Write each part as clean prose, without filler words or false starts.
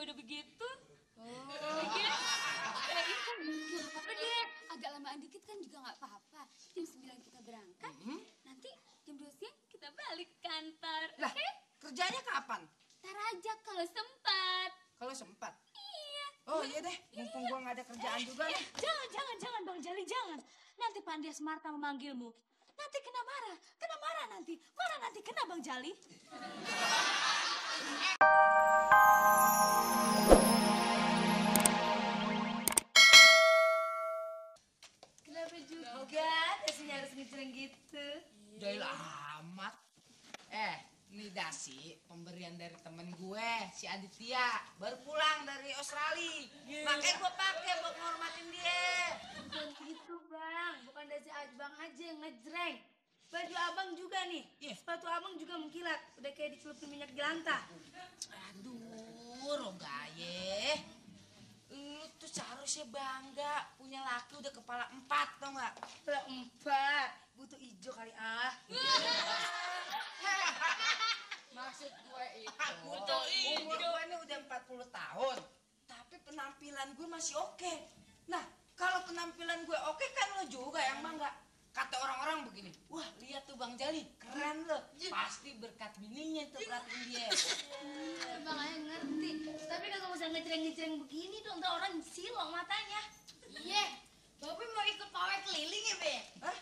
udah begitu. Lagian, kayaknya kan gak apa-apa deh. Agak lamaan dikit kan juga gak apa-apa. Jam 9 kita berangkat, nanti jam 2 siang kita balik ke kantor. Lah, Oke? kerjanya kapan? Ntar aja kalau sempat. Kalau sempat. Iya. Oh iya deh, mumpung gua nggak ada kerjaan juga nih. Jangan Bang Jali, jangan. Nanti Pak Andias Marta memanggilmu. Nanti kena marah nanti. Marah nanti kena Bang Jali. Kenapa juga dasinya harus ngejreng gitu? Jahil amat. Ini dasi pemberian dari temen gue, si Aditya. Baru pulang dari Australia. Makanya gue pakai buat menghormatin dia. Bukan gitu bang, bukan dasi abang aja yang ngejreng. Baju abang juga nih, sepatu abang juga mengkilat. Udah kayak dicelupin minyak jelantah. Aduh, Rogaye. Lu tuh seharusnya bangga punya laki udah kepala 4, tau gak? Kepala 4, butuh ijo kali ah. Maksud gue itu, umur gue ini udah 40 tahun. Tapi penampilan gue masih oke. Nah, kalau penampilan gue oke kan lo juga yang bangga. Kata orang-orang begini, wah lihat tuh Bang Jali, keren lo. Pasti berkat bininya tuh perhatiin dia. Bang Ayah ngerti, tapi kagak usah ngejreng-ngejreng begini dong, ntar orang silong matanya. Iya, Babe mau ikut pawai keliling ya, Be? Hah?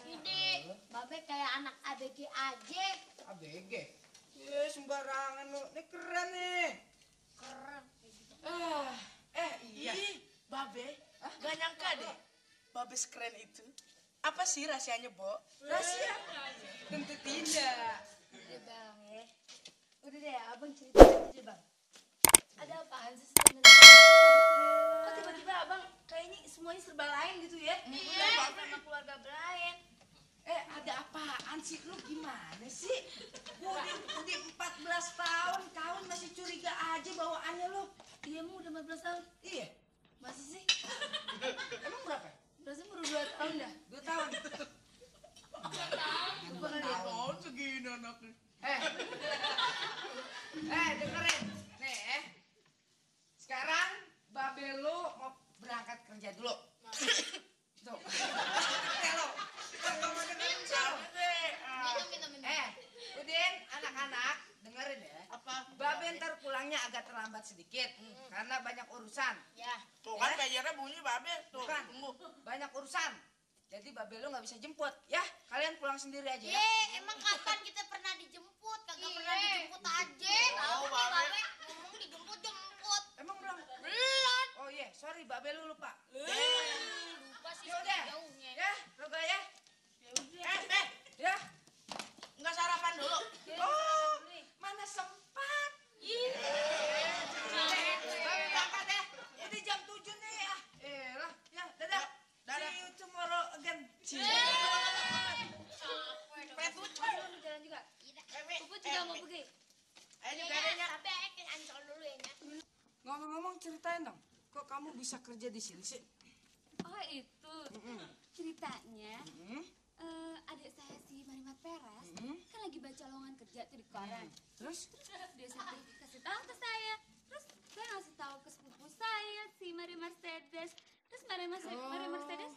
Ide, Babe kayak anak ABG aja. ABG? Ya sembarangan lo, ini keren nih. Keren. Iya. Babe, gak nyangka deh. Babe sekeren itu. Apa sih rahasianya, Bo? Rahasia? Tentu tidak. Udah bang ya, udah deh abang cerita aja deh bang. Ada apaan sih sebenarnya? Kok tiba-tiba abang kayaknya semuanya serba lain gitu ya? Iya. Sama keluarga Brian. Ada apaan sih? Lu gimana sih? Gua udah 14 tahun, kawin masih curiga aja bawaannya lu. Iya mu udah 14 tahun. Iya. Masa sih? Emang berapa? Rasanya baru 2 tahun dah. 2 tahun. Lupa kali ya? Tahun segini anaknya. Dengerin. Nih, sekarang Babe lu mau berangkat kerja dulu. Tuh. Lo. Minum. Udin, anak-anak, dengerin ya. Apa? Babe ntar pulangnya agak terlambat sedikit. Karena banyak urusan. Ya. Tuh kan bayarnya bunyi, Babe. Tuh, Bukan, tunggu. banyak urusan. Jadi Babe lu nggak bisa jemput. Ya, kalian pulang sendiri aja ya. Emang kapan kita pernah dijemput? Kagak pernah dijemput aja. Tahu, Tahu nih, Babe. Babe ngomong dijemput. Emang belum? Belum. Oh iya, sorry Babe lu lupa. Lupa sih Yaudah, jauhnya. ya, Roga ya. Ya. Nggak sarapan dulu. Oh, mana sempat? Babe berangkat ya. Udah jam 7 nih ya. Lah, ya, dadah. Dadah. See you tomorrow again. Ayo lu jalan juga. Puput juga mau pergi. Ayo juga adanya. Tapi ayah ke Ancol dulu ya, Nya. Ngomong-ngomong ceritain dong. Kok kamu bisa kerja di sini sih? Oh itu, ceritanya adik saya si Marimat Peres kan lagi baca lowongan kerja tuh di koran. Terus? Dia sampai kasih tahu ke saya. Terus saya ngasih tahu ke sepupu saya si Mari Mercedes. Terus Mari Mercedes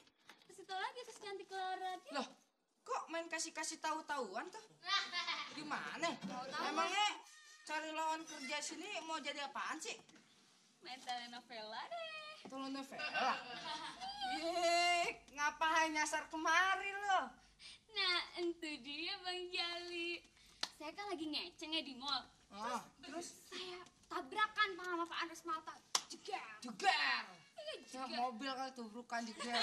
kasih tahu lagi terus cantik Laura. Loh, kok main kasih tahu-tahuan tuh? Gimana? Emangnya cari lawan kerja sini mau jadi apaan sih? Main telenovela deh. Telenovela? Ngapain nyasar kemari lo? Nah, itu dia Bang Jali. Saya kan lagi ngeceng ya di mall. Oh, Terus saya tabrakan sama Pak Andres Malta. Jegar. jegar. Iya, Ya, jegar. mobil kan tubrukan jegar.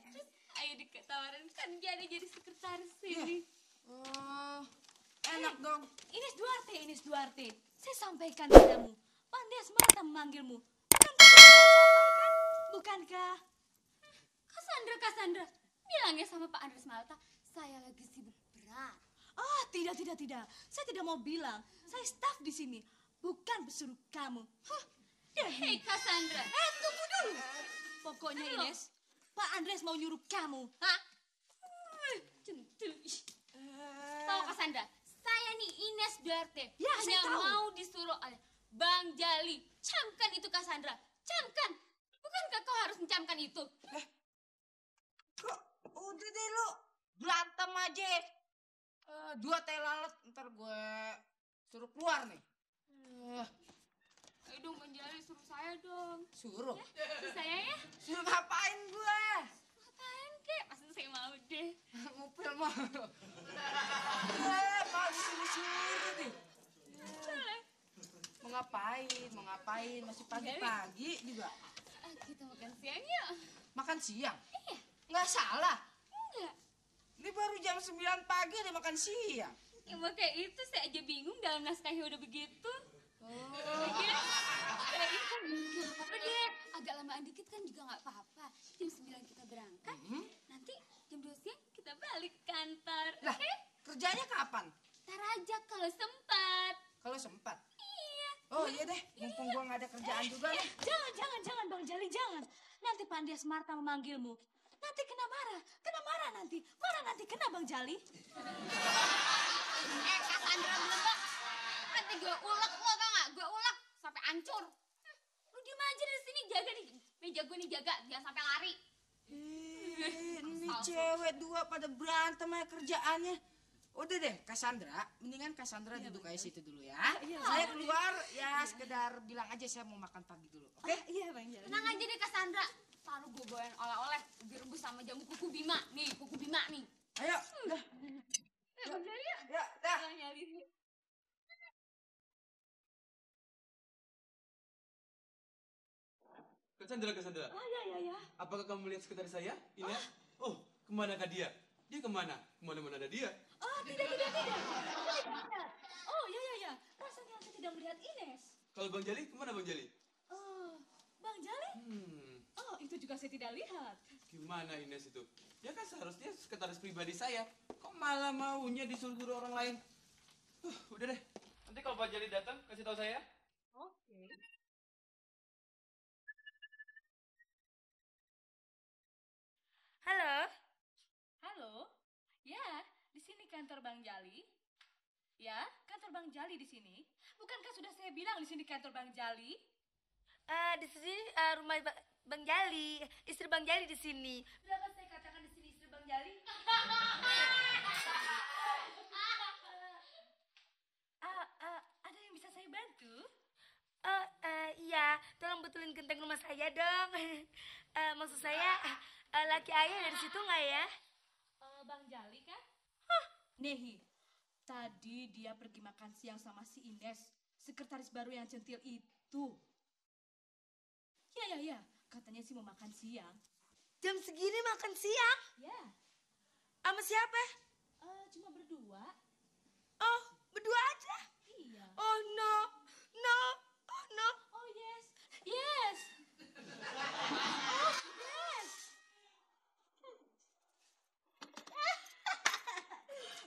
Terus ayo diketawarin kan jadi sekretaris sini. Oh, enak dong. Ines Duarte. Saya sampaikan padamu. Pak Andias Marta memanggilmu. Bukankah? Cassandra, bilangnya sama Pak Andres Malta, saya lagi sibuk berat. Ah, tidak. Saya tidak mau bilang. Saya staf di sini, bukan pesuruh kamu. Hei Cassandra, Tunggu dulu. Pokoknya Ines, Pak Andres mau nyuruh kamu. Hah? centil. Tahu Cassandra, Saya nih Ines Duarte. Ya, saya hanya tahu. mau disuruh oleh Bang Jali. Camkan itu Cassandra. Camkan. Bukankah kau harus mencamkan itu? Kok udah deh lu berantem aja. Dua teh lalat ntar gue suruh keluar nih. Ayo dong Bang Jali, suruh saya dong. Suruh? Suruh saya ya. Suruh ngapain gue? Ngapain kek? Pasti saya mau deh. Ngupil mau. Mau disuruh nih. Boleh. Mau ngapain? Masih pagi-pagi juga. Kita makan siang yuk. Makan siang? Nggak salah. Enggak. Ini baru jam 9 pagi udah makan siang. Ya makanya itu saya aja bingung dalam naskahnya udah begitu. Lagian, ini kan nggak apa-apa deh. Agak lamaan dikit kan juga nggak apa-apa. Jam 9 kita berangkat. Nanti jam 2 siang kita balik kantor. Lah, Oke? kerjanya kapan? Ntar aja kalau sempat. Kalau sempat. Iya. Oh iya deh, mumpung gua nggak ada kerjaan juga nih. Jangan Bang Jali, jangan. Nanti Pak Andias Marta memanggilmu. Nanti kena marah nanti. Marah nanti kena Bang Jali. Cassandra belebak. Nanti gue ulek lo tau gak? Gue ulek sampai hancur. Lu diem aja di sini, jaga nih. Meja gue nih jaga, jangan sampai lari. Ini cewek dua pada berantem aja kerjaannya. Udah deh, Cassandra, mendingan Cassandra duduk aja situ dulu ya. Saya keluar ya sekedar bilang aja saya mau makan pagi dulu, oke? Iya Bang Jali. Tenang aja deh Cassandra. Taruh gue bawain oleh-oleh. Direbus sama jamu kuku Bima. Nih, kuku Bima nih. Ayo, dah. Bang Jali ya? Ya, dah. Bang Jali. Cassandra. Oh iya. Apakah kamu melihat sekretaris saya, Ines? Oh, kemanakah dia? Dia kemana? Kemana-mana ada dia. Oh tidak. Oh iya. Rasanya saya tidak melihat Ines. Kalau Bang Jali, kemana Bang Jali? Oh, Bang Jali? Oh, itu juga saya tidak lihat. Gimana Ines itu? Ya kan seharusnya sekretaris pribadi saya. Kok malah maunya disuruh-suruh orang lain? Udah deh. Nanti kalau Bang Jali datang, kasih tahu saya. Oke. Halo. Ya, di sini kantor Bang Jali. Ya, kantor Bang Jali di sini. Bukankah sudah saya bilang di sini kantor Bang Jali? Di sini rumah Bang Jali, istri Bang Jali di sini. Berapa saya katakan di sini istri Bang Jali? Ada yang bisa saya bantu? Iya, tolong betulin genteng rumah saya dong. Maksud saya, laki ayah dari situ nggak ya? Bang Jali kan? Nehi, tadi dia pergi makan siang sama si Ines, sekretaris baru yang centil itu. Ya, katanya sih mau makan siang. Jam segini makan siang? Ya, Sama siapa? cuma berdua. Oh, berdua aja? Iya. Oh no. Oh yes. Oh yes.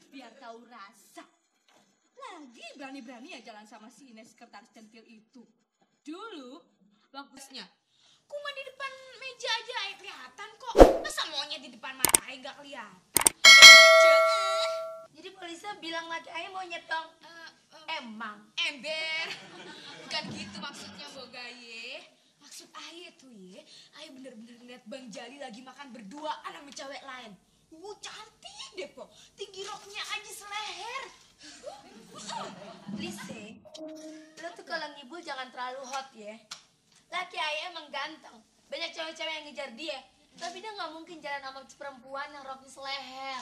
Biar tahu rasa. Lagi berani-berani ya jalan sama si Ines sekretaris centil itu. Dulu bagusnya. Kuma di depan meja aja kelihatan kok. Masa maunya di depan mata nggak kelihatan? Jadi polisi bilang laki ayah mau nyetong. Emang. Ember. Bukan gitu maksudnya Bogaye. Maksud Aye tuh ya, Aye bener-bener lihat Bang Jali lagi makan berduaan sama cewek lain. Cantik deh kok. Tinggi roknya aja seleher. Lise, lo tuh kalau ngibul jangan terlalu hot ya. Laki ayah emang ganteng. Banyak cewek-cewek yang ngejar dia. Tapi dia nggak mungkin jalan sama perempuan yang roknya seleher.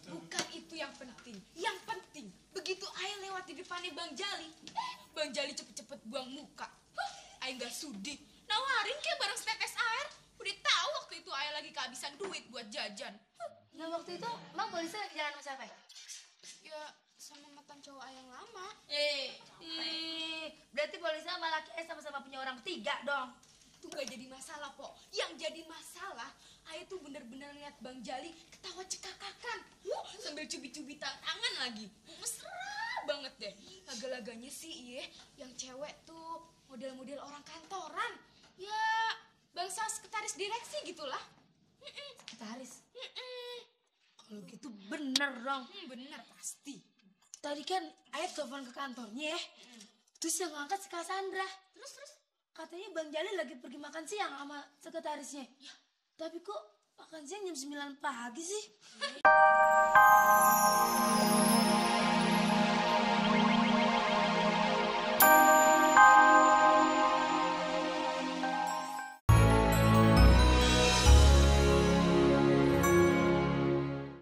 Bukan itu yang penting. Yang penting, begitu Aye lewat di depannya Bang Jali, Bang Jali cepet-cepet buang muka. Aye nggak sudi. Nawarin kayak bareng setetes air. Udah tahu waktu itu Aye lagi kehabisan duit buat jajan. Nah waktu itu, emang polisi lagi jalan sama siapa ya? Ya sama mantan cowok Aye yang lama. Berarti polisi sama laki ayah sama-sama punya orang ketiga dong. Itu gak jadi masalah, Po. Yang jadi masalah, Aye tuh bener-bener lihat Bang Jali ketawa cekakakan. Sambil cubit-cubit tangan lagi. Mesra banget deh. Laga-laganya sih, iya, yang cewek tuh model-model orang kantoran. Ya, bangsa sekretaris direksi gitulah. Sekretaris. Kalau gitu bener dong. Bener pasti. tadi kan Ayah telepon ke kantornya ya. Terus yang ngangkat si Cassandra. Terus? Katanya Bang Jali lagi pergi makan siang sama sekretarisnya. Ya. Tapi kok makan siang jam 9 pagi sih?